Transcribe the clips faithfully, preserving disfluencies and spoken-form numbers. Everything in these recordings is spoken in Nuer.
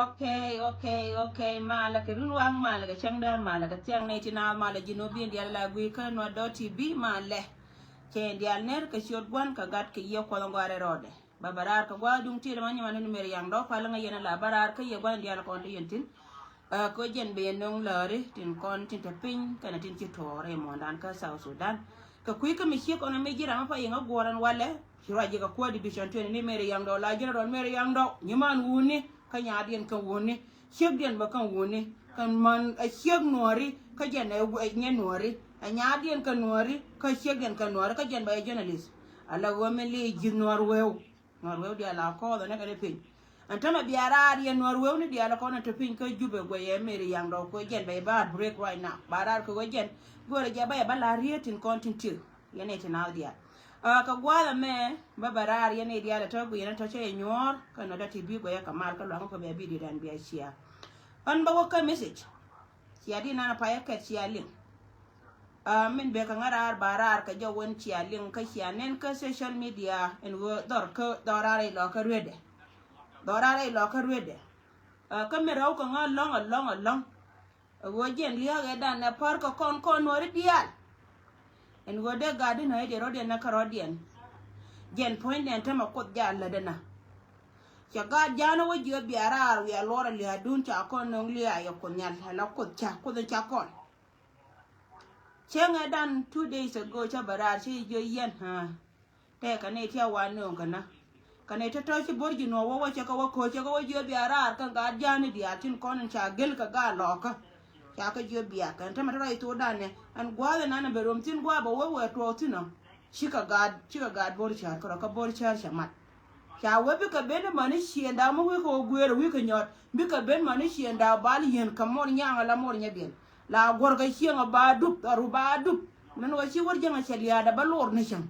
Ok, ok, ok. Malɛ kɛ runwaŋ, malɛ kɛ cäŋdäär, malɛ kɛ thiaŋ nɛy ti naath, malɛ ji̱n ɔ bi̱i̱n diaal la gui̱i̱ kä Nuer dot T V, malɛ. Cɛ diaal ner kɛ ciöt Gua̱n kɛ Gat kɛ Yiëë Kuɔth in gɔaa rɛl rɔɔdɛ. Bä bä raar kɛ gua̱a̱th duŋ ti̱i̱t man nyɛ man ni Mary Yaŋ Dɔw, pal ŋäc yɛn ala bä raar kä yɛ gua̱n diaal kɔn ti yɛn thi̱n. Ɛ, kɛ jɛn bɛ yɛn nöŋ lääri tin kɔn tin te piny kɛnɛ tin ci tuɔɔk rɛy muɔ̱ɔ̱ndan kä South Sudan. Kɛ kui̱ kä mi ciek ɔn mi ji̱ ram mi pa yɛn ɣä guɔ̱ɔ̱r ɛn walɛ. Ci ruac ji̱ kɛ kuäär division twenty ni Mary Yaŋ Dɔw, la General Mary Yaŋ Dɔw, nyiman wuni kä nyaatdiɛn kä wuni. Ciekdiɛn bä kä wuni, kä man ɛ ciek Nuääri kä jɛn ɛ, ɛ nyɛ Nuääri. Ɛ nyaatdiɛn kä Nuääri kä ciekdiɛn kä Nuääri kä jɛn bä ɛ journalist. Ala ɣöö min li ji̱ Nuäär wëëw. Nuäär wëëw diaal la kɔɔth ɛ nɛ kɛn ɛ piny. Ɛn tämɛ bia raar yɛn Nuäär wëëw ni diaal kɔn ɛ te piny kä Jubɛ guɛyɛ Mary Yaŋ Dɔw kɛ jɛn bɛ bä break right now. Ba raar kɛ ɣöö jɛn go̱o̱rɛ jɛ bä yɛ bä la riet tin kɔn tin tiek. Yɛn ɛ ti naath diaal. Ɛ, kɛ gua̱a̱th ɛmɛ bä bä raar yɛn ɛ diaal ɛ tɔ guic yɛn ɛ tɔ cɛ yɛ nyuɔ̱ɔ̱r kä Nuäär dot T V guɛyɛ kɛ mal kä luaŋ kɛ bia bi diet ɛn bia cia. Ɣän bä wä kä message. Cia di nan a payä kɛt cia liŋ. Ɛ, min bek kɛ ŋa̱ raar ba raar kɛ jɔw wen cia liŋ kä cia nɛn kä social media ɛn ɣöö dhɔr kä dhɔr raar rɛy lɔ kä ruetdɛ. Dhɔr raar rɛy lɔ kä ruetdɛ. Ɛ, kä mi rɛw kɛ ŋa̱ lɔ̱ŋ, lɔ̱ŋ, lɔ̱ŋ. Ɛ ɣöö jɛn lia̱a̱k ɛ dan ɛ pär kɛ kɔn kɔn Nuääri diaal. Ɛn ɣöö dee gat di nɔ̱ i̱ dee rɔ̱diɛn nɛ kä rɔ̱diɛn. Jɛn puɔ̱nydɛn tämɛ Kuoth jaa lätdɛ na. Cɛ gaat ja̱a̱n wä jiök bia raar wiaa luɔrɛ lia̱a̱dun ca kɔn nöŋ lia̱a̱ yɛ Kuoth Nhial, ala Kuoth ca, Kuoth in ca kɔn. Cäŋɛ dan two days ago cä bɛ raar cä jiö yɛn ha. Tɛkɛ ni tiɛ wa nööŋ kɛ na. Kɛ ni tɔ̱tɔ̱ ci bo̱r ji̱ nuɔ̱ɔ̱k wä wä cɛ kɛ wä ko̱ cɛ kɛ wä jiö bia raar kɛ gaat ja̱a̱ni diaal tin kɔn in ca gel kɛ gaat lɔɔkä. Ca kɛ jiö bia kɛn tämɛ tɔ̱tɔ̱ ci thok dan nɛ ɛn gua̱a̱th in an in bɛ rom thin gua̱a̱ bɛ wä wä tuɔɔk thin ɔ. Cikɛ gaat cikɛ gaat bo̱r cäär kärɔ kä bo̱r cäär cɛ mat. Ca wee bikɛ ben mäni ciëënda mi wekɛ wä guëër wi̱i̱ kɛ nyɔt bikɛ ben mäni ciëënda bal yien kɛ mor nyaŋ ala mor nyɛ biɛl. La guɔ̱rkɛ cieŋ a ba dup a ru ba dup. Min wä ci wär jäŋ a cɛ liaada ba lor ni cäŋ.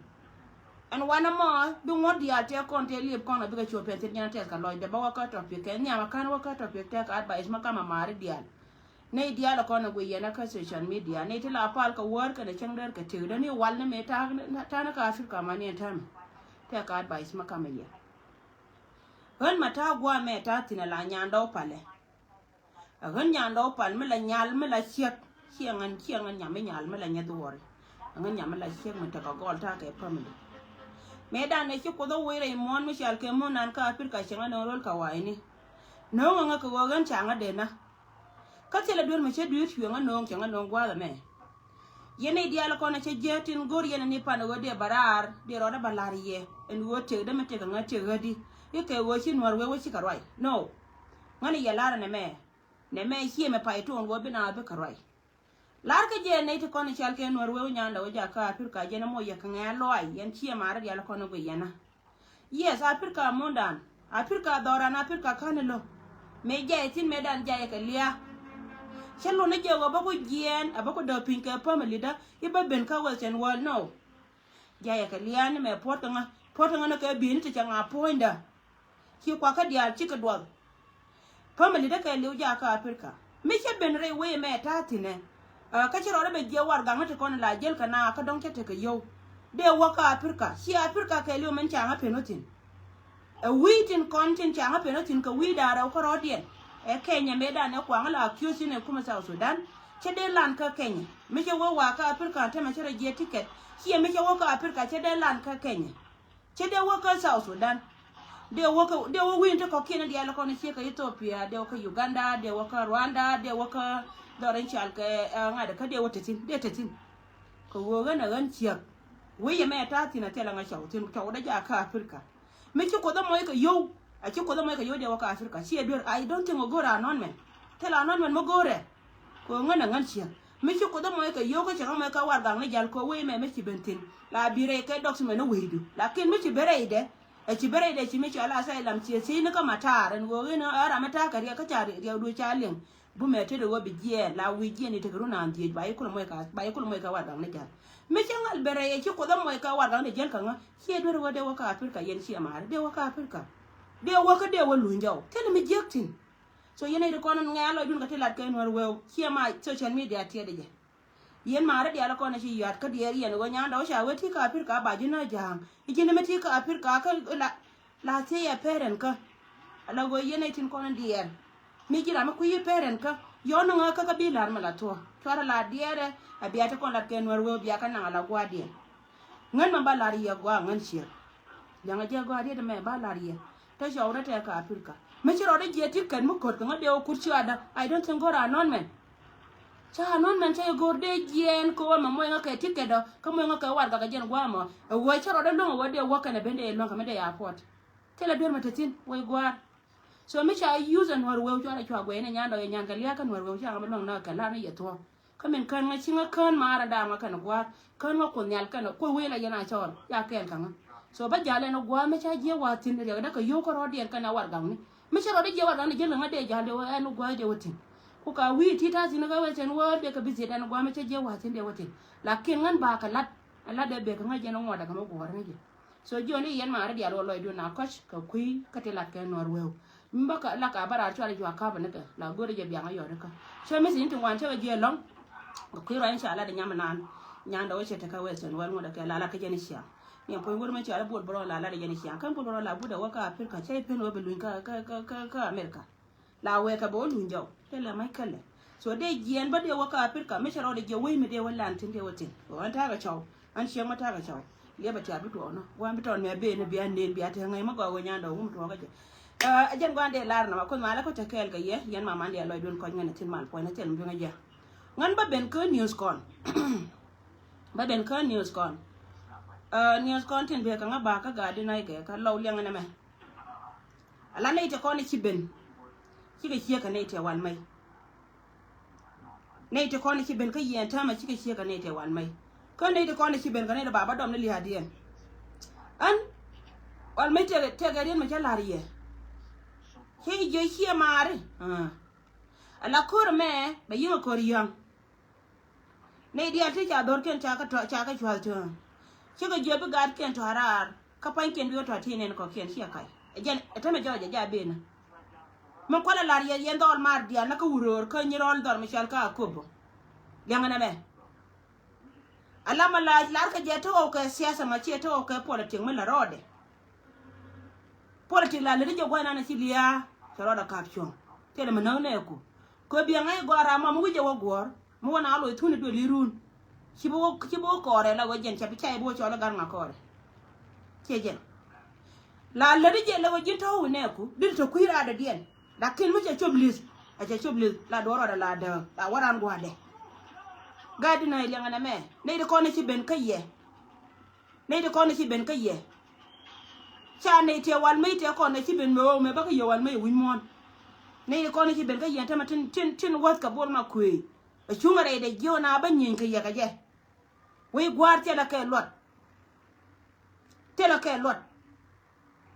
Ɛn wanɛ mɔ bi ŋuɔ̱t diaal tɛk kɔn tɛk liep kɔn a bikɛ cuɔ pɛn thit nyɛn a tɛth kɛ lɔcdɛ ba wä kä topic kɛ nhiam a ka̱n wä kä topic tɛk advice ma kamɛ maari diaal. Nɛy diaal kɔn a guiy yɛn a kä social media nɛy ti la pal kɛ wäär kɛnɛ cäŋ däär kɛ tëkdä ni wal ni mëë ta̱a̱ ta̱a̱ ni kä Africa ma ni ɛn täämɛ. Tɛk advice ma kamɛ yɛ. Ɣän ma ta̱a̱ gua̱a̱ mɛ ta̱a̱ thi̱n a la nyandɔ palɛ. A ɣän nyandɔ pal mi la nyal mi la ciek. Ciɛ ŋän ciɛ ŋän nyam mi nyal mi la nyɛ dhuɔri. A ɣän nyam mi la ciek mi tekɛ gɔl ta̱a̱ kɛ family. Mëë dan ɛ ci Kuoth a wee rɛy muɔ̱ɔ̱n mi cal kɛ muɔ̱ɔ̱n nan kä Africa cieŋ a nööŋ rol ka wa̱i̱ni. Nööŋ a ŋä kɛ ɣöö ɣän ca ŋä denä. Kä thilɛ duer mi cä dui̱r cueŋä no̱o̱ŋ cäŋä no̱o̱ŋ gua̱a̱th ɛmɛ. Yɛn i̱ diaal kɔn a cä jiäk tin go̱r yɛn ani pan ɣöö dee bä raar dee rɔɔdä bä la̱r yɛ. Ɛn ɣöö tëkdä mi tëk kɛ ŋä tëk ɣädi i̱ kɛ ɣöö ci nuäär wee wä cikɛ ruac no. Ŋäni yɛ la̱r ɛn ɛmɛ. Nɛmɛ ciëmɛ pay to̱o̱n ɣöö bi naath bikɛ ruac. La̱r kä jɛ nɛy ti kɔn i̱ cal kɛ nuäär wee wä nyandɛ wä jakä Aprika jɛn ɛmɔ yɛ kɛ ŋɛ̈ɛ̈ lɔaac yɛn ciëmɛ arä diaal kɔn i̱ guic yɛn a. Yes, Africa mundan. Africa dhɔran Africa kani lo. Mëë jay thin mëë dan jay kɛ lia. Cɛ lun ni jɛ wä bä ku jiɛɛn a bä ku däk piny kɛ family da i̱ bä ben kä Western world no. Jay kɛ lia ni mɛ puɔt kɛ ŋa puɔt kɛ ŋa ni kɛ bi̱i̱ni ti cɛ ŋa puɔ̱nyda. Ci kuakä diaal cikɛ duɔth. Family dee kɛ liw jakä Africa. Mi cä ben rɛy wee mɛ ta̱a̱ thi̱nɛ. Kä ci rɔɔdɛ bɛ jiɛ warɛgakni ti kɔn la jäl kɛ na kä dɔ̱ŋ cä tekɛ yio̱w. Dee wä kä Africa ci Africa kɛ liw mɛn ca ŋä pen wä thi̱n. Ɛ wi̱i̱ tin kɔn tin ca ŋä pen wä thi̱n kɛ wi̱i̱ da̱a̱ rɛw kä rɔɔdiɛn. Ɛ Kenya mëë dan ɛ kuaŋ la accuse in ɛ kumɛ South Sudan. Cä dee lan kä Kenya mi cä wä wa kä Africa tämɛ cä rɔ jiɛ ticket. Ciɛ mi cä wä kä Africa cä dee lan kä Kenya. Cä dee wä kä South Sudan. Dee wä kä dee wä wi̱i̱n ti kɔ̱kiɛn diaal kɔn ciek kä Ethiopia dee wä kä Uganda dee wä kä Rwanda dee wä kä dhɔr in cal kɛ ŋa̱t kä dee wä te thi̱n dee te thi̱n. Kɛ ɣöö ɣän ɛ ɣän ciek. Wec ɛmɛ ta̱a̱ thi̱n a thilɛ ŋa cɔw thi̱n cɔw dee jakä Africa. Mi ci Kuoth ɛmɔc kɛ yio̱w a ci Kuoth ɛmɔc kɛ yio̱w dee wä kä Africa ci ɛ duer I don't think ɛ go̱o̱r anɔn mɛn. Thilɛ anɔn mɛn mi go̱o̱rɛ. Kɛ ɣän a ŋän ciek mi ci Kuoth ɛmɔc kɛ yio̱w kä cɛ kä mɔc kä warɛgakni jal kɛ wec mɛ mi ci ben thi̱n la bi rɛy kɛ dɔk ci mɛn ni wecdu lakin mi ci ben rɛydɛ. Ɛ ci ben rɛydɛ ci mi cɔal asylum ci ɛ thiecni kä matar ɛn ɣöö in ɛ ram mi ta̱a̱ kɛ riɛk kä ca riɛkdu ca liŋ. Bumɛ tetdɛ ɣöö bi jiɛɛn la wi̱i̱ jiɛɛn i̱ tekɛ run an dhiec ba i̱ kulɛ mɔc kɛ ba i̱ kulɛ mɔc kɛ warɛgakni jal. Mi cä ŋäl ben rɛy ɛ ci Kuoth ɛmɔc kɛ warɛgakni jal kɛ ŋä ciɛ duer ɣöö dee wä kä Africa yɛn ciɛ maari dee wä kä Africa. Dee wä kä dee wä luny jɔw thilɛ mi jiäk thi̱n. So yɛn ɛ ri kɔn ŋɛ̈ɛ̈ lɔcdun kɛ ti lat kɛ nuäär wee ciɛ ma social media tiɛtdɛ jɛ. Yɛn maarä diaal kɔn ci yuat kä diɛɛr yɛn ɣöö nyandɛ wä ca wee ti kä Africa ba ji̱n a ja̱a̱ŋ. I̱ ji̱n mi ti kä Africa kä la la thiec ɛ parent kä. Ala ɣöö yɛn ɛ tin kɔn diɛɛr. Mi ji̱ ram mi kui̱ parent kä yɔn ni ŋä kä kä bi la̱r mi la thuɔ̱k cuarɛ la diɛɛrɛ. A bia ti kɔn lat kɛ nuäär wee bia kä naŋ ala gua̱a̱r diɛn. Ŋän mɛ ba la̱r yɛ gua̱a̱ ŋän ciek. Liaŋ a jɛ gua̱a̱r diɛn mɛ ba la̱r yɛ. Te cɔw rɛ tɛɛ kä Africa mi ci rɔɔdɛ jiɛ ti kɛn mi ko̱t kɛ ŋä dee wä kut ci ada. I don't think go̱r anɔn mɛn. Ca anɔn mɛn ca yɛ go̱r dee jiɛɛn kɛ wä mɛ muɔc ŋä kɛ ti kɛt ɔ kä muɔc ŋä kɛ warɛgak kɛ jɛn gua̱a̱ mɔ. Ɛ wä cä rɔɔdɛ luäŋ ɛ wä dee wä kɛn ɛ ben dee luäŋ kɛ mi dee ya puɔt. Thilɛ duer mɛ te thi̱n wä i̱ gua̱a̱r. So mi ca use ɛ nuäär wee cuarɛ cua guɛy ni nyandɛ ɔ yɛ nyan kɛ lia̱a̱ kä nuäär wee ca ŋä mi luäŋ nä kɛ la̱r ni yɛ thuɔ̱k. Kä min kään ŋä ci ŋä kään maarä daam ŋä kɛn gua̱a̱r kään ŋä Kuoth Nhial kɛn Kuoth wee la yɛn a cɔɔl ya kɛɛl kä ŋä. So bä ja̱l ɛn gua̱a̱r mi ca jiɛ wa̱a̱ thi̱n riɛk dee kɛ yio̱w kä rɔɔdiɛn kɛn a warɛgakni. Mi cä rɔɔdɛ jiɛ warɛgakni jiɛl kɛ ŋä dee ja̱l dee wä ɛn gua̱a̱r dee wä thi̱n. Ku ka wi̱i̱ ti ta̱a̱ thi̱n kä wee thi̱n wä dee kɛ bi thiet ɛn gua̱a̱r mi ca jiɛ wa̱a̱ thi̱n dee wä thi̱n. Lakin ŋän ba kɛ la̱t ɛ la̱t dee bek kɛ ŋä jɛn ŋuɔ̱t ɛ kɛ mi guɔ̱ɔ̱r ŋä jɛ. So jiɔni yɛn maarä diaal wä lɔcdun a kɔc kɛ kui̱ kä ti lat kɛ nuɔr weu. Mi bä la ka bä raar cual jua kap ni kɛ la go̱ri jɛ biaŋ a yɔt kä. Cɛ mi thi̱n ti ŋuan cɛ kɛ jiɛ lɔŋ. Kɛ kui̱ ruac in ca lat nyam nan. Nyandɛ wä cɛ te kä Western world ŋuɔt kɛ la lat kä jɛn ciaŋ. Ni puɔ̱ny wur mi ca la buɔl bärɔ la lat jɛn ciaŋ kɛn buɔl bärɔ la budɛ wä kä Africa cɛ i̱ pen wä bi luny kä kä kä kä America. La wɛɛkɛ bɛ wä luny jɔw tëë lɛ mac kälɛ. So dee jiɛɛn bä dee wä kä Africa mi cɛ rɔɔdɛ jiɛ wec mi dee wä lan thi̱n dee wä thi̱n. Ɣän ta̱a̱ kɛ cɔw ɣän cieŋ mä ta̱a̱ kɛ cɔw. Liɛpɛ tiaar bi tuɔɔk nɔ gua̱a̱m bi tɔɔn mɛ ben ni bia nen bia te ŋäc mä gɔaa wee nyan dɔw wum tuɔɔk kä jɛ. Ɛ jɛn gua̱a̱n dee lar nɔmɔ kuoth malä kä te kɛɛl kɛ yɛ yɛn maman dee a lɔcdun kɔc ŋän ɛ thi̱n mal puɔ̱ny ni thil mi bi ŋäc jɛ. Ŋän bä ben kä news kɔn. Bä ben kä news kɔn. News kɔn tin bek kä ŋa ba kä gat di nai gɛ kä lɔw liɛŋ nɛ mɛ. Ala nɛy ti kɔn ci ben. Cikɛ ciek kɛ nɛy ti wal mɛy. Nɛy ti kɔn ci ben kä yɛn täämɛ cikɛ ciek kɛ nɛy ti wal mɛy. Kä nɛy ti kɔn ci ben kä nɛy ti ba bä dɔm ni lia̱a̱diɛn. Ɛn wal mɛy tëkɛ riet mɛ cä la̱r yɛ. Ci jiɛ ciɛ maari. Ala ko̱r mɛ bɛ yiŋ a ko̱r yɔ̱ŋ. Nɛy diaal ti ca dhorkiɛn ca kä tɔ ca kä cua̱l tö̱ö̱ŋ. Cikɛ jiɛ bi gaatkiɛn tɔ̱ raar kä pa̱nykiɛn bi wä tɔ̱ ti nɛn kɔ̱kiɛn ciɛ kac. Ɛ jɛn ɛ tämɛ jɔɔc ɛ ja ben. Mi kualɛ la̱r yɛ yɛn dhɔɔl maar diaal na kä wuröör kä nyi rɔɔl dhɔr mi cɔal kä Akobo. Liɛŋɛ nɛmɛ. Alam a la̱r kɛ jɛ te ɣɔw kɛ siasa ma ciɛ te ɣɔw kɛ politik mi la rɔɔdɛ. Politik la lät jɛ gua̱n nan ci liaa cɛ rɔɔdɛ ka̱p cuɔ̱ŋ. Thilɛ mi näk nɛɛku kɛ biɛŋ ɛ gɔaa ram ma mi wi̱c jɛ wä guɔ̱ɔ̱r. Mi wä na loc thuni duël irun. Ci bi wä ci bi wä kɔɔrɛ la wä jɛn ca bi ca i̱ bi wä cɔl i̱ gat ŋa kɔɔrɛ. Ciɛ jɛn. La läti jɛ la wä ji̱n tɔ̱ wä nɛɛku dit tɔ kui̱ raadɛ diɛn. Lakin mi cɛ cop li̱th a cɛ cop li̱th la duɔ̱ɔ̱r rɔɔdɛ la dääk la wä raan gua̱a̱dɛ. Gat di na iliɛŋɛ nɛ mɛ nɛy di kɔn i̱ ci ben kä yɛ. Nɛy ti kɔn i̱ ci ben kä yɛ. Ca nɛy tiɛ wal mec tiɛ kɔn i̱ ci ben mɛ ɣöö mɛ bä kä yɛ wal mec i̱ wi̱c muɔ̱ɔ̱n. Nɛy ti kɔn i̱ ci ben kä yɛ tämɛ tin tin tin wäth kɛ bol ma kuëëc. Ɛ cuŋ rɛydɛ jiök na bä nyieeny kɛ yɛ kɛ jɛ. Wec gua̱a̱r thilɛ kɛ luɔt. Thilɛ kɛ luɔt.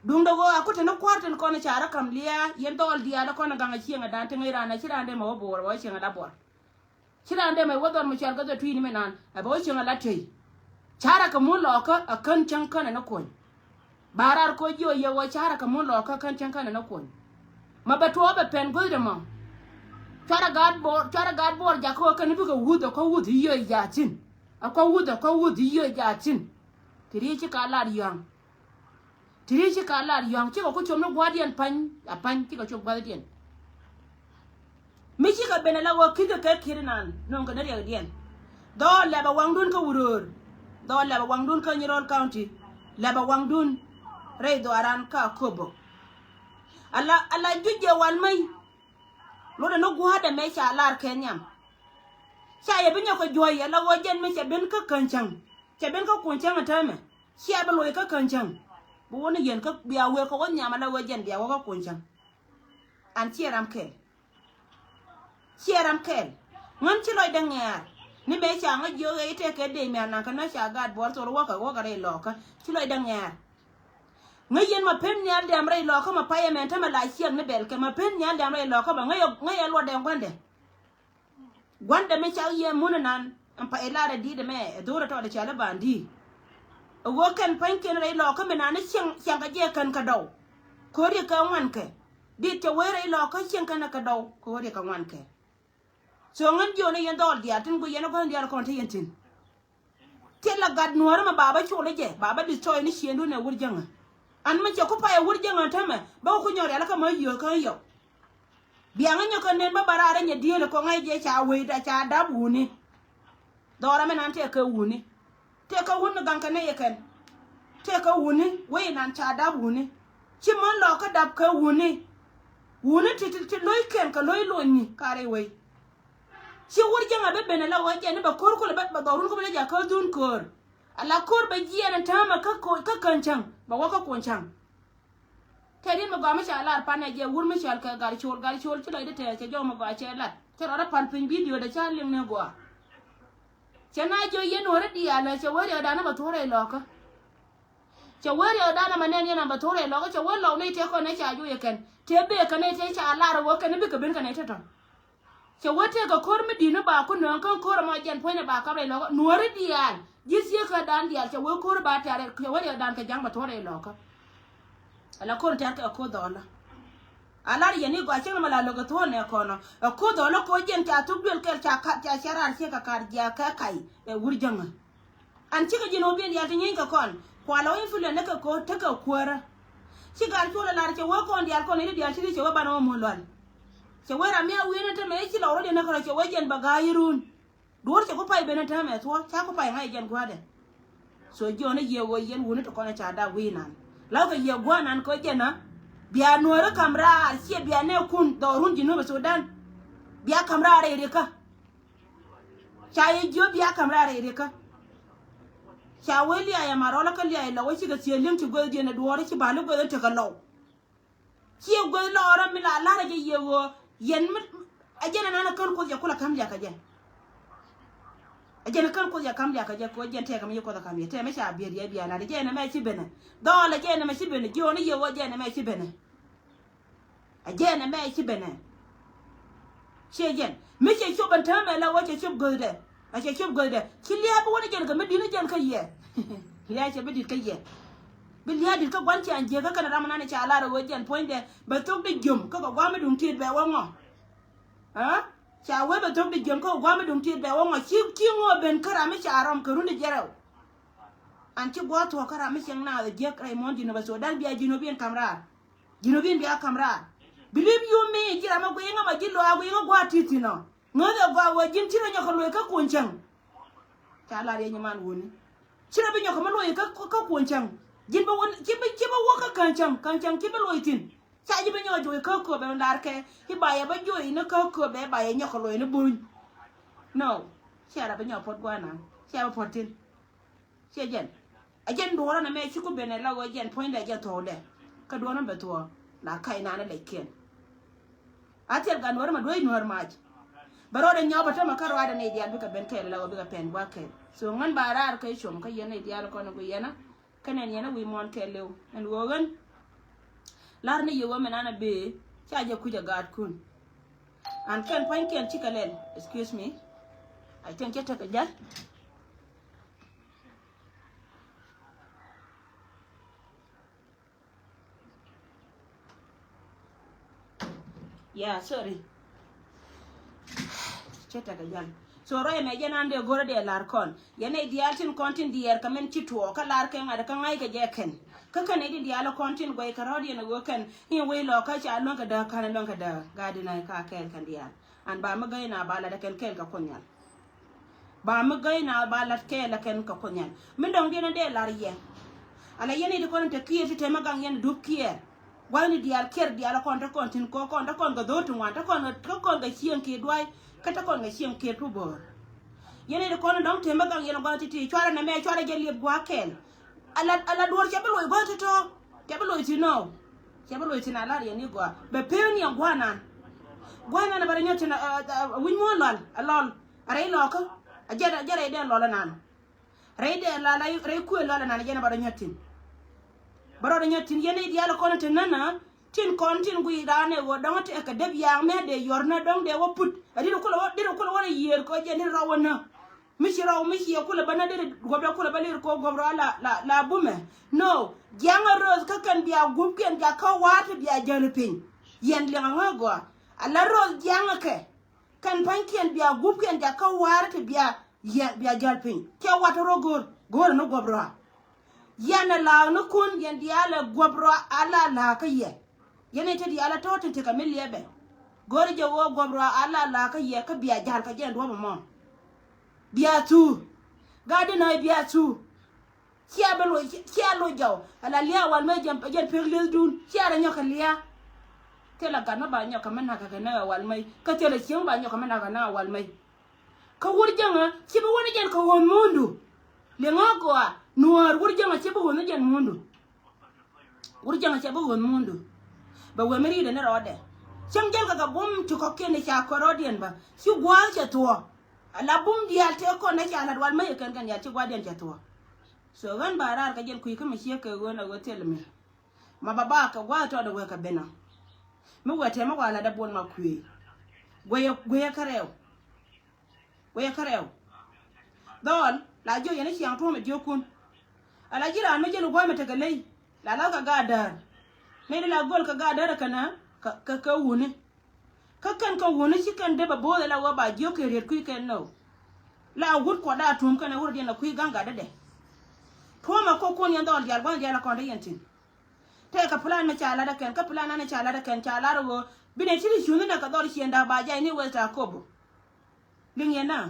Duundɛ ɣöö a ku te ni kua̱r tin kɔn i̱ ca rɔ ka̱m lia̱a̱ yɛn dhɔɔl diaal i̱ kɔn i̱ gaŋ a cieŋ a da̱a̱n ti ŋäc raan a ci raan dee mɛ wä bo̱o̱r a wä cieŋ a la buɔr. Ci raan dee mɛ wä dhɔr mi cɔal kä dhɔ tui̱ni mi naan a bɛ wä cieŋ a la tey. Carɛ kɛ mun lɔɔkä a kän cäŋ känɛ ni kuɔny. Ba raar koc jiɔ yɛ wä carɛ kɛ mun lɔɔkä kän cäŋ känɛ ni kuɔny. Ma bɛ tuɔɔk bɛ pɛn guäthdɛ mɔ. Cuarɛ gaat buɔɔr cuarɛ gaat buɔɔr jakä wä kɛn bikɛ wuth a kɔ wuth i̱ yio̱ i̱ jaathin. A kɔ wuth a kɔ wuth i̱ yio̱ i̱ jaathin. Ti ri ci ka lar yɔ̱a̱ŋ. Ti ri ci ka lar yɔ̱a̱ŋ cikɛ ku com ni gua̱a̱rdiɛn pa̱ny a pa̱ny cikɛ cop gua̱thdiɛn. Mi cikɛ ben ala wä ki̱th kɛ kɛ ki̱t inan nöŋ kɛ ni riɛkdiɛn. Dhɔɔl lɛpɛ waŋdun kä wuröör. Dhɔɔl lɛpɛ waŋdun kä Nyirol County. Lɛpɛ waŋdun rɛy dhɔaran kä Akobo. Ala ala juc jɛ wal mäc. Lotdɛ ni gua̱a̱rdɛ mɛ ca lar kɛ nhiam. Ca yɛ bi nyɔk kɛ juɔ̱c ala wä jɛn mi cɛ ben kä käny cäŋ. Cɛ ben kä kuɔ̱ny cäŋ a täämɛ. Cia bi loc kä käny cäŋ. Bi wä ni yɛn kä bia wëë kɛ wä nhiam ala wä jɛn bia wä kä kuɔ̱ny cäŋ. An ciɛ ram kɛl. Ciɛ ram kɛl. Ŋän ci lɔcdɛ ŋɛ̈ɛ̈r. Ni mëë ca ŋä jiök ɣɛy tëëkɛ dee mia̱a̱n naŋ kä nä ca gaat buɔr thor wäkɛ wäkɛ rɛy lɔɔkä. Ci lɔcdɛ ŋɛ̈ɛ̈r. Ŋä yɛn ma pen nhial diam rɛy lɔɔkä ma payɛ mɛn tämɛ la ciɛk ni bɛl kɛ ma pen nhial diam rɛy lɔɔkä ma ŋä yɛ ŋä yɛ luɔtdɛ gua̱ndɛ. Gua̱ndɛ mi cak yɛ mun inan. Ɛn pa ilarɛ di̱t ɛmɛ ɛ dho̱rɛ tɔɔdɛ cali ba̱a̱n di̱i̱. Ɛ ɣöö kɛn pa̱nykiɛn rɛy lɔɔkä mi nani cieŋ ciaŋkɛ jɛ kɛn kɛ dɔw. Ko̱ri kɛ ŋuankɛ. Dit cɛ wee rɛy lɔɔkä cieŋ kɛn kɛ dɔw ko̱ri kɛ ŋuankɛ. So ŋän jiɔni yɛn dhɔɔl diaal tin guic yɛn ɛ gua̱n diaal kɔn te yɛn tin. Thilɛ gat nuɔ̱ɔ̱ri mɛ ba bä col i̱ jɛ ba bä destroy ni ciëŋdun ɛ wur jäŋä. An mɛ cɛ ku pay ɛ wur jäŋä tämɛ bä ku nyɔk rial kä mä yio̱o̱k kä yɔk. Biaŋä nyɔk kä nen bä ba raar inyɛ dieel ɛ kɔŋ ɛ jɛ ca wecda ca dap wuni. Dhɔrä mɛ nan tëë kɛ wuni. Tëë kɛ wuni gaŋ kɛ nɛy ɛ kɛn. Tëë kɛ wuni wec inan ca dap wuni. Ci män lɔɔkä dap kɛ wuni. Wuni ti ti ti lo̱ckɛn kɛ lo̱c lony ni ka rɛy wec. Ci wur jäŋ a bä ben ala wä jɛn ni bɛ ko̱r kulɛ bä bɛ dhɔrun kä bä lɛ jakä dhun ko̱r. Ala ko̱r bɛ jiɛn a täämɛ kä ko̱ kä kän cäŋ bɛ wä kä kuɔn cäŋ. Tɛt in mi gɔaa mi ca lar pan ɛ jɛ wur mi cɔal kɛ gar col gar col ci lɔcdä tɛɛr cɛ jɔw mi gɔaa cɛ lat cɛ rɔɔdä pal piny bidio dɛ ca liŋ ni gɔaa. Cɛ na jiɔ yɛn nuɔ̱ɔ̱ri diaal cɛ wee riɛkdan a bɛ thuɔ̱rɛ ilɔkä. Cɛ wee riɛkdan a ma nɛn yɛn a bɛ thuɔ̱rɛ ilɔkä cɛ wee lɔw ni tëë kɔn ni ca juɔyɛ kɛn tëë bee kɛn ni tëë ca lar wä kɛn ni bikɛ ben kɛn ni tëtɔ̱. Cɛ wee tëëkɛ ko̱r mi di̱t ni ba ku nööŋ kä ko̱r ɛmɔ jɛn puɔ̱nydɛ ba kap rɛy lɔkä nuɔ̱ɔ̱ri diaal ji̱ thieekädan diaal cɛ wee ko̱r ba tɛ̈r cɛ wee riɛkdan kɛ ja̱ŋ bɛ thuɔ̱rɛ ilɔkä. Ala ko̱r tɛ̈r kɛ ko̱r dhɔlä. A lar yɛn i̱ gɔaa cieŋ ni mɛ la lo̱k ɛ thuɔ̱ɔ̱n nɛ kɔnɔ ɛ ko̱r dhɔlä ko̱r jɛn ca thuk duël kɛl ca kat ca cɛ raar ciek kɛ ka̱r jiakä ka̱y ɛ wur jäŋä. An cikɛ ji̱n wä biɛn diaal ti nyieeny kɛ kɔn kua la wä influence ni kɛ ko̱r tekɛ kuäärä. Ci gal cuɔl a lar cɛ wee kɔn diaal kɔn i̱ diaal ci ri cɛ wee banɛ wä muɔ̱l lual. Cɛ wee ram mi a wi̱i̱n in te mɛ i̱ ci lɔk rɔ diɛn ni kɛ rɔ cɛ wee jɛn bɛ ga̱a̱c i̱ run. Duɔ̱ɔ̱r cɛ ku pay ben in te mɛ thuɔ̱ɔ̱ ca ku pay ŋa̱c jɛn gua̱a̱dɛ. So jiɔn i̱ yiëë wä yɛn wuni ti kɔn ca dak wi̱i̱ nan. Law kɛ yiëë gua̱a̱ nan kɛ jɛn a bia nuɔ̱ɔ̱ri ka̱m raar ciɛ bia nɛɛkun dhɔrun ji̱ nuɔ̱ɔ̱p Sudan. Bia ka̱m raar rɛy rikä. Ca yɛ jiök bia ka̱m raar rɛy rikä. Ca wee lia̱a̱ ɛmɛ rɔl kä lia̱a̱ ilɔw ɛ cikɛ thiee li̱ŋ ti guäthdiɛn ɛ duɔ̱ɔ̱r ci ba̱a̱li guäth in tekɛ lɔw. Ciɛ guäth lɔɔrä mi la la̱rä jɛ yiëë ɣöö yɛn mi ɛ jɛn ɛnan ɛ kän Kuoth yɛ kulɛ ka̱m liakä jɛ. Ɛ jɛn ɛ kän Kuoth yɛ ka̱m liakä jɛ kɛ ɣöö jɛn tɛɛkä mi ci Kuoth ɛ ka̱m yɛ tɛɛ mi ca biɛt yɛ bian ɛ jɛn ɛmɛ ci benɛ. Dhɔɔl ɛ jɛn ɛmɛ ci benɛ jiɔn i̱ yiëë ɣöö jɛn ɛmɛ ci benɛ. Ɛ jɛn ɛmɛ ci benɛ. Ciɛ jɛn mi cɛ cop ɛn täämɛ la wä cɛ cop göthdɛ. A cɛ cop göthdɛ ci lia̱a̱ bi wä ni jɛn kɛ mi di̱t ni jɛn kä yɛ. Lia̱a̱ cɛ bi di̱t kä yɛ. Bi lia̱a̱ di̱t kä gua̱n ciaŋ jiäkä kɛnɛ ram ɛnan ca lar ɛ wee jɛn puɔ̱nydɛ bɛ thok di jiöm kä kɛ gua̱a̱m mi duŋ tiet bɛ wä ŋɔ. Aa ca wee bɛ thok di jiöm kä kɛ gua̱a̱m mi duŋ tiet bɛ wä ŋɔ ci ci ŋɔ ben kä ram mi ca rɔm kɛ run di jɛrɛw. An ci gua̱a̱th thuɔ̱k kä ram mi cieŋ naath ɛ jiäk rɛy muɔ̱ɔ̱n ji̱n ɛ bɛ thok da̱ŋ bia ji̱n ɛ bi ɛn ka̱m raar. Ji̱n ɛ bi ɛn bia ka̱m raar. Believe you me ji̱ ram ɛ guiy ŋä ma ji̱ luaak guiy ŋä gua̱a̱th ti̱thi̱n ɔ. Ŋäth ɛ gɔaa wee ji̱n ci rɔ nyɔk kɛ luɔ̱c kä kuɔ̱ny cäŋ. Ca lar yɛ nyiman wuni. Ci rɔ bi nyɔk kɛ mi luɔ̱c kä kä kuɔ̱ny cäŋ. Ji̱n bä wä ci bä ci bä wä kä käny cäŋ käny cäŋ ci bä luɔ̱c thi̱n. Ca ji̱ bä nyɔk juɔc kä köpɛ mi lar kɛ i̱ ba yɛ bä juɔc ni kä köpɛ ba yɛ nyɔk kɛ luɔ̱c ni buny. No. Cia rɔ bi nyɔk puɔt gua̱a̱th na cia bä puɔt thi̱n. Ciɛ jɛn. Ɛ jɛn duɔ̱ɔ̱rä nɛmɛ ci ku ben ɛ la ɣöö jɛn puɔ̱nydɛ jɛn thuɔ̱kdɛ. Kä duɔ̱ɔ̱rä bɛ thuɔ̱ɔ̱ la ka̱c nanɛ lɛckiɛn. A thil gan wärä mɛ duec nuäär mac. Bɛ rɔɔdɛ nyɔɔp ɛ tämɛ kä ruaadɛ nɛy diaal bikɛ ben kɛɛl la ɣöö bikɛ pɛn gua̱a̱th kɛɛl. So ŋän ba raar kä com kä yɛn nɛy diaal kɔn ɛ guiy yɛn a. Kä nɛn yɛn a wi̱i̱ muɔ̱ɔ̱n kɛɛl liw ɛn ɣöö ɣän. La̱r ni yɛ ɣöö mɛ nanɛ bëë ca jɛ kui̱c ɛ gaatkun. An kɛn pua̱nykiɛn cikɛ lɛl. Excuse me. I think cɛ tekɛ jäl. Yeah, sorry. Cɛ tekɛ jäl. So rɔy mɛ jɛn an dee go̱rä dee lar kɔn. Yɛn nɛy diaal tin kɔn tin diɛɛr kɛ min ci tuɔɔk kä lar kɛ ŋa̱t kä ŋa̱c kɛ jɛ kɛn. Kä kɛn nɛy tin diaal kɔn tin guɛy kɛ rɔ̱diɛn ɛ ɣöö kɛn in wec lɔ kä ca luäŋ kɛ dääk ka̱n luäŋ kɛ dääk. Gat in a ka kɛɛl kɛn diaal. An ba mi gäy na ba lat ɛ kɛn kɛɛl kɛ Kuoth Nhial. Ba mi gäy na ba lat kɛɛl ɛ kɛn kɛ Kuoth Nhial. Mi dɔ̱ŋ diɛn in dee lar yɛ. Ala yɛn nɛy ti kɔn in te kiɛɛr ti te mi gaŋ yɛn dup kiɛɛr. Gua̱thni diaal kiɛr diaal kɔn te kɔn tin kɔ kɔn te kɔn kɛ dho̱r ti ŋuan te kɔn te kɔn kɛ cieŋ kiɛ duay kä te kɔn kɛ cieŋ kiɛ tu bo̱o̱r. Yɛn i̱ ti kɔn dɔ̱ŋ temä gaŋ yɛn gua̱th ti̱ti̱ cuarɛ nɛmɛ cuarɛ jɛ liep gua̱a̱th kɛɛl. Ala ala duɔ̱ɔ̱r cɛ bi loc gua̱th tɔ̱tɔ̱ cɛ bi loc thi̱n nɔ. Cɛ bi loc thi̱n a lar yɛn i̱ gɔaa bɛ pee ni yɛn gua̱a̱th nan. Gua̱a̱th nan a bɛ rɛ nyɔt thi̱n a wi̱c muɔ̱ɔ̱n lɔal a lɔl a rɛy lɔkä a jɛ a jɛ rɛy dɛn lɔl a nan. Rɛy dee la la rɛy kuëë lɔalɛ nan jɛn bä rɔ nyɔt thi̱n. Bä rɔ nyɔt thi̱n yɛn i̱ diaal kɔn te nänä tin kɔn tin guiy raan ɛ ɣöö dɔ̱ŋ tekɛ dep ya̱a̱ŋ mɛ dee yɔr nä dɔ̱ŋ dee wä put. Ɛ dit kulɛ wä dit kulɛ wä rɛ yiëër kɔ jɛn dit rɔw wä nä. Mi ci rɔw mi ci yɛ kulɛ bä nä dit guɔ̱p dee kulɛ bä lir kɔ guɔ̱p rɔ la la la bumɛ. No jiaŋä röth kä kɛn bia gup kɛn bia kä wa̱a̱ ti bia jäl piny. Yɛn liɛŋ ŋä gɔaa a la röth jiaŋä kɛ. Kɛn pa̱nykiɛn bia gup kɛn jakä wa̱a̱ri ti bia yɛ bia jäl piny. Cɛ wat rɔ go̱o̱r go̱o̱r ni guɔp rɔa. Yɛn ɛ la̱a̱k ni kun yɛn diaal ɛ guɔp rɔa a la la̱a̱k kä yɛ. Yɛn ɛ ti diaal ɛ tɔ̱ tin tekɛ mi liɛpɛ. Go̱o̱r jɛ ɣöö guɔp rɔa a la la̱a̱k kä yɛ kä bia jäl kä jɛn duɔ̱p ɛmɔ. Bia thuu. Gat di nɔ̱ɔ̱c bia thuu. Cia bä loc cia loc jɔw ala lia̱a̱ wal mä jɛn jɛn pek liethdun cia rɛ nyɔk kɛ lia̱a̱. Thilɛ gat mä ba nyɔk kɛ mä nak kɛ nɛ wal mä kä thilɛ cieŋ ba nyɔk kɛ mä nak kɛ nɛ wal mä. Kä wur jäŋä ci bi wä ni jɛn kɛ ɣöön muundu. Liŋä gɔaa nuäär wur jäŋä ci bi ɣöön ni jɛn muundu. Wur jäŋä ci bi ɣöön muundu. Bɛ wee mi ri̱i̱dɛ ni rɔɔdɛ cäŋ jäl kɛ kɛ bum ti kɔ̱kiɛn ni ca kɔr rɔɔdiɛn bä ci gua̱a̱th cɛ thuɔ̱ɔ̱. Ala bum diaal tëë kɔn ni ca la̱t wal mä yɛ kɛn kɛn diaal ci gua̱a̱thdiɛn cɛ thuɔ̱ɔ̱. So ɣän ba raar kɛ jɛn kui̱ kä mi ciek kɛ ɣöö na ɣöö thil mi ma ba ba kɛ gua̱a̱th tɔɔdɛ wee kɛ ben ɔ. Mi wee tɛmɛ gua̱a̱th lat dee buɔl ma kuëë gueyɛ gueyɛ kä rɛw. Gueyɛ kä rɛw. Dhɔɔl la jiök yɛn i̱ ciaŋ tuɔ̱ɔ̱mɛ jiökun. Ala ji̱ raan mi jɛn i̱ gua̱a̱th mi tekɛ ley la lath kɛ gaat däär. Mëë di la göl kɛ gaat däär kɛnɛ kɛ kɛ wuni. Kä kɛn kɛ wuni ci kɛn dee bɛ bo̱o̱th ɛ la wä ba jiök kɛ riet kui̱ kɛn nɔ. La wut kuɔt daa tuɔ̱m kɛn ɛ wut diɛn la kui̱ ga̱ŋ gatdädɛ. Tuɔ̱mɛ kok kuɔn yɛn dhɔl diaal gua̱n diaal a kɔn te yɛn thi̱n. Tɛkɛ plan mi ca lat ɛ kɛn kä plan an ca lat ɛ kɛn ca lat ɛ ɣöö bi nɛ ci ri cuŋni nɛ kɛ dhɔl ciënda ba jay ni weth ca kobo. Liŋ yɛn na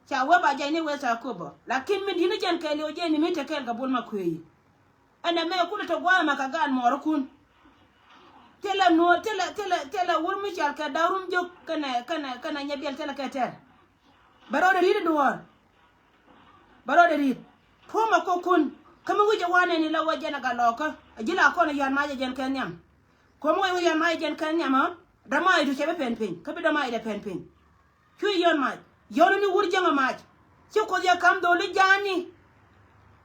ca wee ba jay ni weth ca kobo lakin mi di̱t ni jɛn kɛɛliw jɛn ni mi te kɛɛl kɛ bul ma kuëë yi. Ɛn ɛmɛ kulɛ te gua̱a̱mɛ kɛ gaat muɔɔrikun. Thilɛ nuɔɔr thilɛ thilɛ thilɛ wur mi cɔal kɛ da̱k rum jiök kɛnɛ kɛnɛ kɛnɛ nyɛ biɛl thilɛ kɛ tɛr. Bɛ rɔɔdɛ ri̱t i̱ duɔ̱ɔ̱r. Bɛ rɔɔdɛ ri̱t. Puɔ̱mɛ kokun. Kä mi wi̱c ɛ wanɛ ni la wä jɛn ɛ gat lɔɔkä. A ji̱ la kɔn ɛ yɔ̱a̱n mac ɛ jɛn kɛ nhiam. Kuɔ̱mɛ wä yɔ̱a̱n mac ɛ jɛn kɛ nhiam ɛ. Dämac du cɛ bi pɛn piny. Kä bi dämac dɛ pɛn piny. Cu yɔn mac. Yɔn ni wur jäŋ a mac. Ci Kuoth yɛ kam dholi ja̱a̱ni.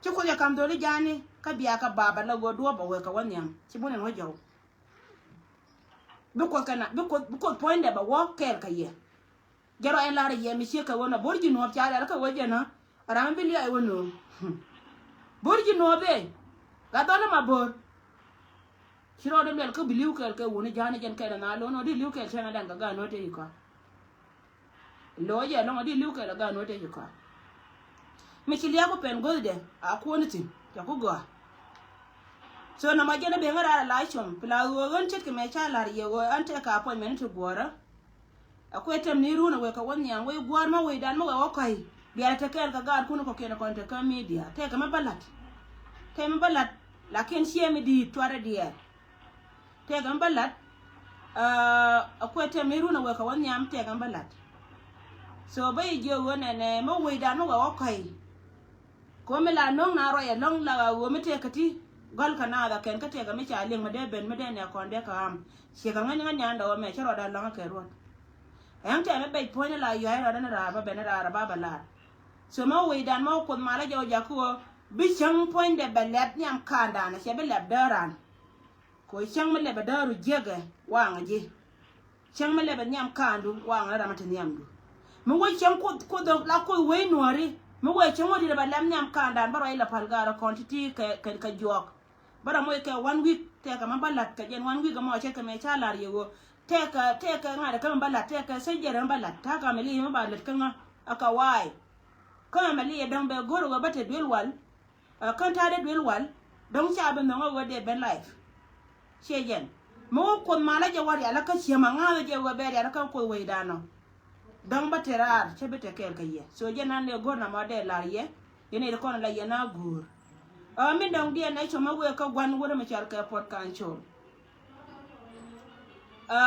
Ci Kuoth yɛ kam dholi ja̱a̱ni. Kä bia kä baba la ɣöö duɔ̱ɔ̱p a wek kɛ wä nhiam. Ci bun ɛn wä jɔw. Bi Kuoth kɛ na, bi Kuoth, bi Kuoth puɔ̱nydɛ bɛ wä kɛɛl kɛ yɛ. Jɛ rɔ ɛn lar yɛ mi ciek kɛ wä na bor ji̱ nuɔɔp ca lɛl kɛ wä jɛ na. Ram bi liac wä nuɔɔp. Bor ji̱ nuɔɔp ëë. Gat dhɔl ma bor. Ci rɔɔdɛ luɛl kä bi li̱w kɛɛl kɛ wuni ja̱a̱ni jɛn kɛɛl na lo̱n ɔ di li̱w kɛɛl cɛn adɛn kɛ gaan wä te yi kɔa. Lo̱ jɛ lɔ̱ŋ ɔ di li̱w kɛɛl kɛ gaan wä te yi kɔa. Mi ci liak ku pɛn guäthdɛ a kuɔni thi̱n cɛ ku gɔaa. So na ma jɛn a ben ŋä raar a la com pila ɣöö ɣän ce̱tkɛ mɛ ca la̱r yɛ ɣöö an tɛk ka appointment ti guɔ̱ɔ̱rä. A kuɛ tɛm ni run a wek kɛ wä nhiam wec gua̱a̱r ma wecdan ma wek wä kɔ̱a̱c. Biarɛ te kɛɛl kɛ gaatkun kɔ̱kiɛn kɔn te kä media tɛkɛ mi bä la̱t. Tɛkɛ mi bä la̱t. Lakin ciɛ mi di̱i̱t cuarɛ diɛɛr. Tɛkɛ mi bä la̱t. A kuɛ tɛm ni run a wek kɛ wä nhiam tɛkɛ mi bä la̱t. So bä yi jiök ɣöö nɛnɛ mi wecdan ma wek wä kɔ̱a̱c. Kɛ ɣöö mi la no̱o̱ŋ na ruac ɛlɔ̱ŋ la ɣöö mi tëëkä ti gɔ̱l kɛ naath a kɛn kä tëëkä mi ca liŋ mi dee ben mi dee nɛ kɔn dee kɛ ɣam. Ciɛ kɛ ŋäc ŋäc nyan dɔ̱ŋ ɛmɛ cä ruɔda lɔ̱ŋä kɛ ruɔ̱t. Ɛn tɛmɛ bɛc puɔ̱nyä la yuay rɔɔdɛ ni raar bä ben ni raar bä bä laar. So mɛ wecdan mɛ wä Kuoth malä jɛ wä jakä ɣöö bi cäŋ puɔ̱nydɛ bɛ lɛp nhiam ka̱a̱ndan a cɛ bi lɛp däär ran. Kɛ ɣöö cäŋ mi lɛpɛ däär ru jiäkɛ waŋä ji̱. Cäŋ mi lɛpɛ nhiam ka̱a̱ndu waŋä ni ram mi te nhiamdu. Mi wec cäŋ Kuoth Kuoth la Kuoth wec nuɔ̱ɔ̱ri mi wec cäŋ wä di̱t ɛ bɛ lɛp nhiam ka̱a̱ndan bä ruac la pal gaarä kɔn ti̱ti̱ kɛ kɛ kɛ juɔk. Bä rɔ moc kɛ one week tɛkɛ mɛ bä la̱t kɛ jɛn one week ɛmɔ cɛ kɛ mɛ ca la̱r yɛ ɣöö tɛkɛ tɛkɛ ŋa̱t ɛ kä mɛ bä la̱t tɛkɛ sɛ jɛrɛ mɛ bä la̱t ta̱a̱ ka mɛ li̱i̱ mɛ bä la̱t kä ŋä ɛ ka wa̱a̱y. Kä mɛ li̱i̱ ɛ däŋ bɛ go̱r ɛ ɣöö bä te duel wal. Ɛ kä ta̱a̱ dee duel wal däŋ ca bi nhɔŋ ɛ ɣöö dee ben life. Ciɛ jɛn mɛ wä Kuoth malä jɛ wä rial ɛ kä ciɛ mɛ ŋa̱a̱th ɛ jɛ ɣöö bɛ rial ɛ kä Kuoth wecdan ɔ. Dɔ̱ŋ bä te raar cä bi te kɛɛl kɛ yɛ. So jɛ nan lɛ go̱r na ma dee lar yɛ. Yɛn iri kɔn la yɛn a go̱r. Ɛ min dɔ̱ŋ diɛn ɛ cɔmä wee kä gua̱n wurɛ mi cɔal kɛ Puɔt Ka̱n Col. Ɛ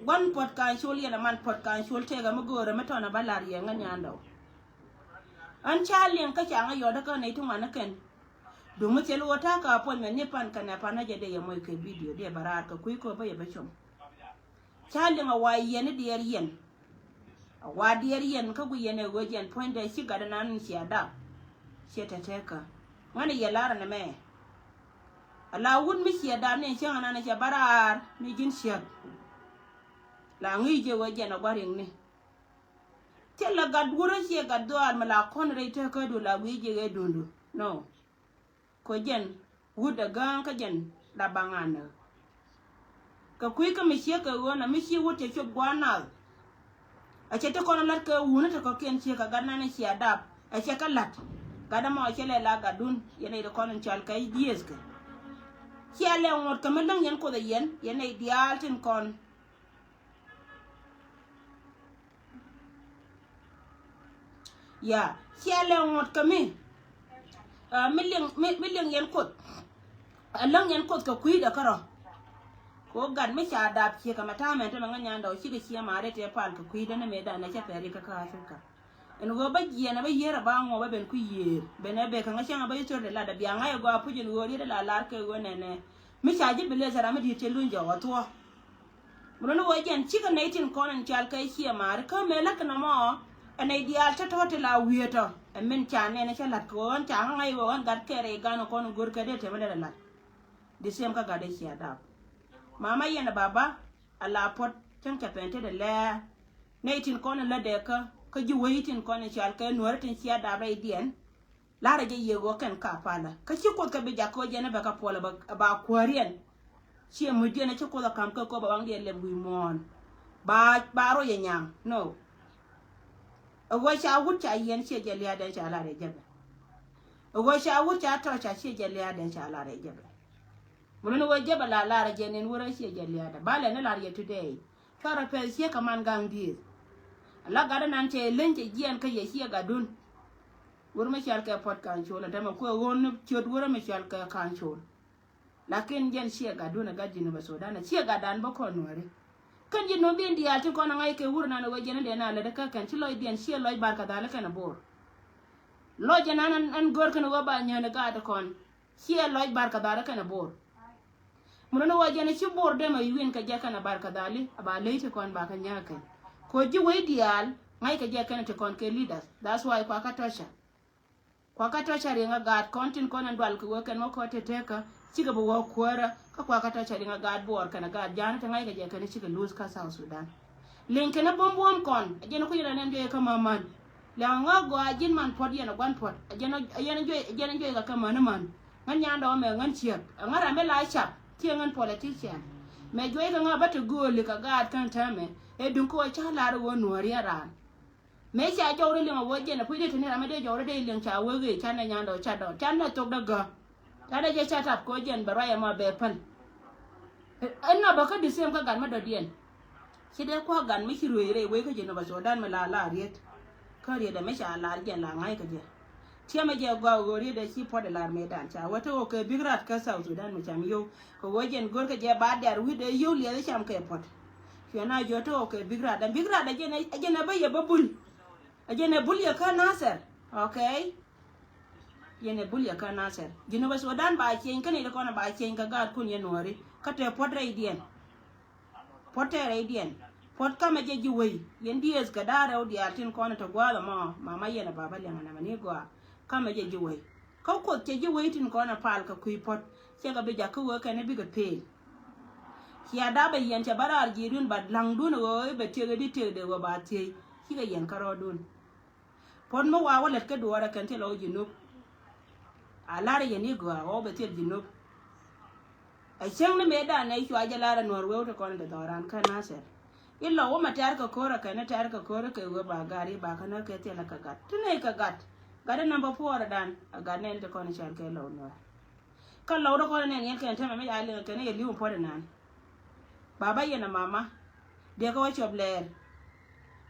gua̱n Puɔt Ka̱n Col yɛn a man Puɔt Ka̱n Col tëëkɛ mi go̱o̱rɛ mi tɔn a bä lar yɛ ŋä nyan dɔw. Ɣän ca liŋ kä ca ŋä yɔt kä nɛy ti ŋuan ni kɛn. Duŋ mi thil wä ta̱a̱ kä appointment ni pan kɛnɛ pan a jɛ dee yɛ mɔc kɛ video dee bä raar kɛ kui̱ kɔ bä yɛ bä com. Ca liŋ a wa yɛn ni diɛɛr yɛn. A wa diɛɛr yɛn kä gui yɛn ɛ ɣöö jɛn puɔ̱nydɛ ci gat inan ci a dap. Ciɛ tɛtɛkä ŋäni yɛ lar ɛn ɛmɛ. A la wut mi ci a dap ni cäŋ anan cɛ bä raar ni ji̱n ciäk. La ŋi̱i̱c jɛ ɣöö jɛn a gua̱riŋni. Thilɛ gat wurä ciɛ gat dhuaar mi la kɔn rɛy tekädu la wi̱i̱ jɛ ɣee dundu. No. Kɔ jɛn wut ɛ gääŋ kä jɛn la baŋ a näk. Kɛ kui̱ kä mi ciek kɛ ɣöö na mi ci wut cɛ cop gua̱a̱r nath. A cɛ ti kɔn lat kɛ wuni ti kɔ̱kiɛn ciek kɛ gat nan cia dap. A cɛ kɛ lat gat ɛmɔ cɛ lɛ la gatdun yɛn ɛ ti kɔn in cɔal kɛ jiëëth kɛ. Cia lɛ ŋuɔ̱t kɛ mi läŋ yɛn Kuoth ɛ yɛn yɛn ɛ diaal tin kɔn. Ya, cia lɛ ŋuɔ̱t kä mi. Ɛ, mi liŋ, mi, mi liŋ yɛn Kuoth. Ɛ läŋ yɛn Kuoth kɛ kui̱dɛ kärɔ. Kɛ ɣöö gat mi ca dap ciek kɛ mɛ ta̱a̱ mɛn te mɛ ŋäc nyan dɔw cikɛ cie ma̱a̱ri tëë pal kɛ kui̱dɛ ni mëëdan ɛ cɛ pɛri kä kä Africa. Ɛn ɣöö bä jiɛn ɛ bä yiër ɛ ba ŋuɔ bä ben ku yiër ben ɛ bek kɛ ŋäc cäŋ ɛ bä yiër thördɛ lat ɛ bia ŋa̱c ɛ gɔaa puc ɛn ɣöö riet ɛ la lar kɛ ɣöö nɛnɛ. Mi ca ji̱ bi leth ɛ ram mi di̱i̱t cɛ luny jɔk ɛ thuɔ̱k. Mi luni wee jɛn cikɛ nɛy tin kɔn in cal kɛ ciɛ maari kä mëë la̱t kɛ nɔmɔ. Ɛ nɛy diaal cä tɔ̱ ti la wiee tɔ ɛ min ca nɛn cä la̱t kɛ ɣöö ɛn ca ŋa̱ŋ ŋa̱c wee ɣän gat kɛ rɛy gan kɔn in go̱r kɛ dee tɛmɛ dee la̱t. Di sɛm kä gat dee cia dap. Mama yɛn ɛ baba a la puɔt cäŋ cɛ pɛn tetdɛ lɛɛr. Nɛy tin kɔn in lätdɛ kä kä ji̱ wee tin kɔn in cal kɛ nuäärä tin cia dap rɛydiɛn. La̱rä jɛ yiëë ɣöö kɛn Kampala kä ci Kuoth kɛ bi jakä ɣöö jɛn ɛ bɛ kɛ puɔl ɛ ba kuääriɛn. Ciɛ mucdiɛn ɛ ci Kuoth ɛ ka̱m kɛ köp ɛ waŋdiɛn lɛp wi̱i̱ muɔ̱ɔ̱n. Ba, ba rɔ yɛ nyaŋ. No. Ɛ ɣöö ca wut ca yiɛn ciɛ jɛ lia̱a̱dɛn ca la̱rä jɛ bɛ. Ɛ ɣöö ca wut ca tɔ̱ ca ciɛ jɛ lia̱a̱dɛn ca la̱rä jɛ bɛ. Mun ni ɣöö jɛ bɛ la la̱rä jɛ nin wurɛ ciɛ jɛ lia̱a̱dɛ. Ba lɛ ni la̱r yɛ today. Cuarɛ pɛth ciɛ kɛ man gaŋ dieth. Ala gatdä nan cɛ leny cɛ jiɛn kä yɛ ciɛ gatdun. Wur mi cɔal kɛ Puɔt Ka̱n Col ɛn tɛmɛ kuɛ ɣöö ni ciöt wurä mi cɔal kɛ Ka̱n Col. Lakin jɛn ciɛ gatdun ɛ gat Jinub Sudan ɛ ciɛ gatdan bä kɔn nuääri. Kɛn ji̱ nuɔ̱ɔ̱m diɛn diaal tin kɔn ɛ ŋa̱c kɛ wur nan ɛ ɣöö jɛn in dee na lätdä kä kɛn ci lɔcdiɛn ciɛ lɔc bar kɛ dhali kɛn ɛ Bor. Lɔc ɛn an, an gör kɛn ɣöö ba nyääni gaat kɔn. Ciɛ lɔc Barkadhal kɛnɛ Bor. Mun ni wä jɛn ci Bor dee mɛ win kɛ jɛ kɛnɛ Barkadhali a ba ley ti kɔn ba kɛ nyääk kɛn. Kɛ ɣöö ji̱ wec diaal ŋa̱ckɛ jɛ kɛnɛ ti kɔn kɛ leaders. That's why kua kä tɔ̱cä. Kua kä tɔ̱cä riŋ a gaat kɔn tin kɔn ɛn dual kɛ wee kɛn wä kɔn te tekä cikɛ bi wä kuäärä kä kua kä tɔ̱cä riŋ a gaat Bor kɛnɛ gaat Ja̱a̱ŋ ti ŋa̱ckɛ jɛ kɛnɛ cikɛ luth kä South Sudan. Liŋ kɛnɛ buɔ̱m buɔ̱m kɔn a jɛn kui̱ rɛ nɛn jɛ kä ma̱män. Lɛ ŋä gɔaa ji̱n man puɔ̱t yɛn a gua̱n puɔ̱t. A jɛn a, a jɛn a juɔc, a jɛn a juɔc kɛ kɛ män a män. Ŋän nyandɛ wä mɛ ŋän ciɛp. A ŋän ram mi la cap. Ciɛ ŋän politician. Mɛ juɔc kɛ ŋä bä te gööli kɛ gaat kän täämɛ. Ɛ duŋ kä wä ca lar wä nuɔ̱ɔ̱ri a raan. Mɛ ca jɔwri liŋ a wä jɛn a puc dee te ni ram mi dee jɔwri dee liŋ ca wä ɣee canɛ nyandɛ wä ca dɔɔt. Canɛ thok dee gä. Canɛ jɛ ca tap kɛ wä jɛn bɛ ruac ɛmɔ bɛ päl. Ɛn nɔ bä kä the same kä gat mi dɔ̱diɛn. Ci dee kua̱k gat mi ci ruëëc rɛy wec kä Jinub Sudan mi la la riet. Kä riet ɛmɛ ca lar jɛn la ŋa̱c kä jɛ. Tiɛmɛ jɛ gɔaa ɣöö riet dee ci puɔt ɛ lar mëëdan ca wä te ɣöö kɛ big rat kä South Sudan mi cam yio̱w. Kɛ ɣöö jɛn gör kɛ jɛ ba dɛr wi̱cdɛ yio̱w liɛth cam kɛ puɔt. Cuɛ na jiɔ te ɣöö kɛ big rat ɛn big rat ɛ jɛn ɛ, ɛ jɛn ɛ bä yɛ bä bul. Ɛ jɛn ɛ bul yɛ kä Nasir. Okay. Yɛn ɛ bul yɛ kä Nasir. Jinub Sudan ba cieny kä nɛy ti kɔn ba cieny kä gaatkun yɛn nuɔɔri. Kä te puɔt rɛydiɛn. Puɔt te rɛydiɛn. Puɔt kamɛ jɛ ji̱ wei. Yɛn dieth kɛ da̱a̱ rɛw diaal tin kɔn te gua̱a̱th ɛmɔ. Mama yɛn ɛ baba liɛŋ ɛnɛmɛ ni gɔaa. Kamɛ jɛ ji̱ wei. Kä kuoth cɛ ji̱ wei tin kɔn ɛ pal kɛ kui̱ puɔt. Cɛ kɛ bi jakä wee kɛn ɛ bikɛ peel. Cia dapɛ yɛn cɛ bä raar ji̱i̱dun ba laŋdun ɛ ɣöö i̱ bɛ tiek i̱ di tiek dee ɣöö ba thiec. Cikɛ yɛn kärɔɔdun. Puɔ̱t mi wa wä lät kä duɔɔrɛ kɛn thil ɔ Jinub. A lar yɛn i̱ gɔaa ɣɔw bɛ thil Jinub. Ɛ cäŋ ni mëëdan nɛ cua jɛ lar ɛ nuɔ̱ɔ̱r wee wä ti kɔn kɛ dhɔran kä Nasir. I̱ lɔ wä ma tɛ̈r kɛ ko̱rä kɛn i̱ tɛ̈r kɛ ko̱rä kɛ wee ba gat i̱ ba kä nä kɛ thil ɛ kɛ gat. Ti nɛy kɛ gat. Gat i̱ namba puɔɔrä dan. Ɛ gat nɛn ti kɔn i̱ cal kɛ lɔw nuɔ̱ɔ̱r. Kä lɔw ti kɔn i̱ nɛn yɛn kɛn tɛmɛ mi ca liŋ kɛn i̱ yɛ li̱w puɔ̱t inan. Baba yɛn ɛ mama. Dee kä wä cuɔp lɛɛr.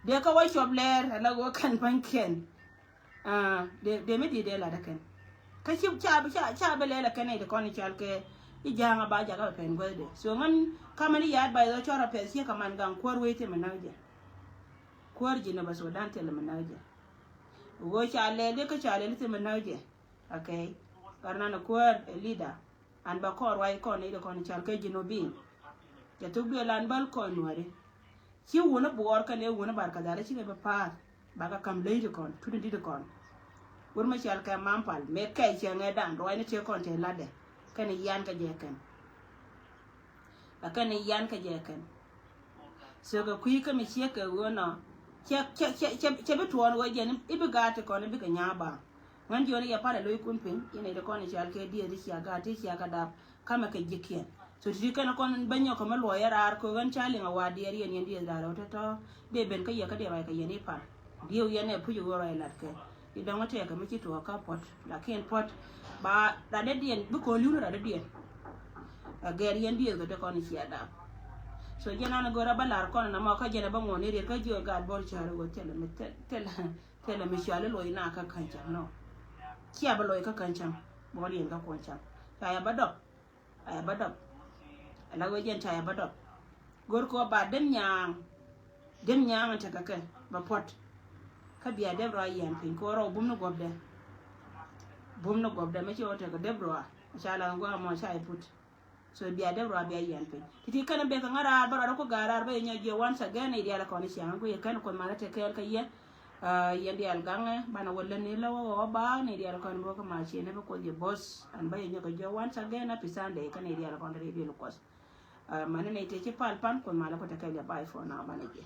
Dee kä wä cuɔp lɛɛr ala wä kɛn pa̱nykiɛn. Ah, dee, dee mi di̱i̱t dee lat ɛ kɛn. Kä ci ca, ca, ca bi lɛl ɛ kɛn i̱ ti kɔn i̱ cal kɛ i̱ ja̱a̱ŋ a ba jakä bɛ pɛn guäthdɛ. So ŋän kamɛ ni ya̱a̱t ba i̱ dhɔ cɔr a pɛth ciek kɛ man gaŋ kuäär wec thimɛ näk jɛ. Kuäär Jinub Sudan thilɛ mi näk jɛ. Ɣöö ca lɛl i̱ kä ca lɛl i̱ thimɛ näk jɛ. Okay. Gat nan ɛ kuäär ɛ leader. An ba kɔn ruac kɔn i̱ ti kɔn i̱ cal kɛ Jinubin. Jɛ thuk duël an bäl kɔn nuɔri. Ci wun i̱ buɔɔr kɛn i̱ wun i̱ Barkadhal i̱ cikɛ bi pa̱a̱th. Bakɛ ka̱m ley ti kɔn, tut in di̱t kɔn. Wur mi cɔal kɛ Mampal, mëë kɛc cɛ ŋɛ dan, ruacni tëë kɔn tëë latdɛ. Kɛn i̱ yian kɛ jɛ kɛn. Ɛ kɛn i̱ yian kɛ jɛ kɛn. So kɛ kui̱ kä mi ciek kɛ ɣöö nɔ. Cɛ, cɛ, cɛ, cɛ, cɛ bi tuɔɔn ɣöö jɛn i̱ bi gaat ti kɔn i̱ bikɛ nyaa ba. Ŋän jiɔni yɛ parɛ lo̱ckun piny, inɛ ti kɔn i̱ cɔal kɛ dieth i̱ cia gaat ti cia kɛ dap. Kamɛ kɛ ji̱kiɛn. So ti kɛn kɔn bä nyɔk kɛ mi luɔc ɛ raar kɛ ɣän ca liŋ a wa diɛɛr yɛn yɛn dieth raar ɛ wä tɔ̱tɔ̱. Dee ben kä yɛ kä dee ruac kɛ yɛn i̱ pal. Dieu yɛn ɛ puc ɣöö ruac lat kɛ. I̱ dɔ̱ŋ ɛ tɛɛkɛ mi ci tuɔɔk kä puɔ̱t. Lakin puɔ̱t ba radädiɛn bi kɔn li̱wni radädiɛn. Ɛ gɛɛr yɛn dieth kɛ te kɔn i̱ cia dap. So jɛn an ɛ gör a bä lar kɔn ɛn amɔ kä jɛn ɛ bä ŋuɔ̱n i̱ riet kä jiɔk gaat bɔr cäär ɛ ɣöö thilɛ mi thil, thil, thilɛ mi cɔal i̱ luɔc na kä käncäŋ nɔ. Cia bä luɔc kä käncäŋ. Bɔr yɛn kä kuɔn cäŋ. Ca yɛ bä dɔp. Ɛ bä dɔp. Ɛ la wee jɛn ca yɛ bä dɔp. Go̱r kɛ ɣöö ba dep nyaaŋ. Dep nyaaŋ in tekɛ kɛ bɛ puɔ̱t. Kä bia dep rɔa yian piny kɛ ɣöö rɔw bum ni guɔ̱pdɛ. Bum ni guɔ̱pdɛ mi ci ɣöö tekɛ dep rɔa. Ca la ŋuan gua̱a̱ mɔ ca yɛ put. So bia dep rɔa bia yian piny. Ti̱ti̱ kɛn in bekɛ ŋa̱ raar bä rɔa rɔ ku ga̱a̱ raar bä yɛ nyɔk jiɛ once again i̱ diaal kɔn i̱ ciaŋ ku yɛ kɛn kuoth malä tekɛɛl kä yɛ. Ah, yɛn diaal gaŋɛ banɛ wä lät ni lä wä wä baak ni diaal kɔn bä kä ma ciɛ ni bä kuoth yɛ boss. An bä yɛ nyɔk kɛ jɔk once again, happy Sunday kä ni diaal kɔn rɛy biɛl kuɔth. Ah, mani ni tëë ci pal pan kuoth malä ku tekɛɛl yɛ, bye for now, banɛ jiɛ.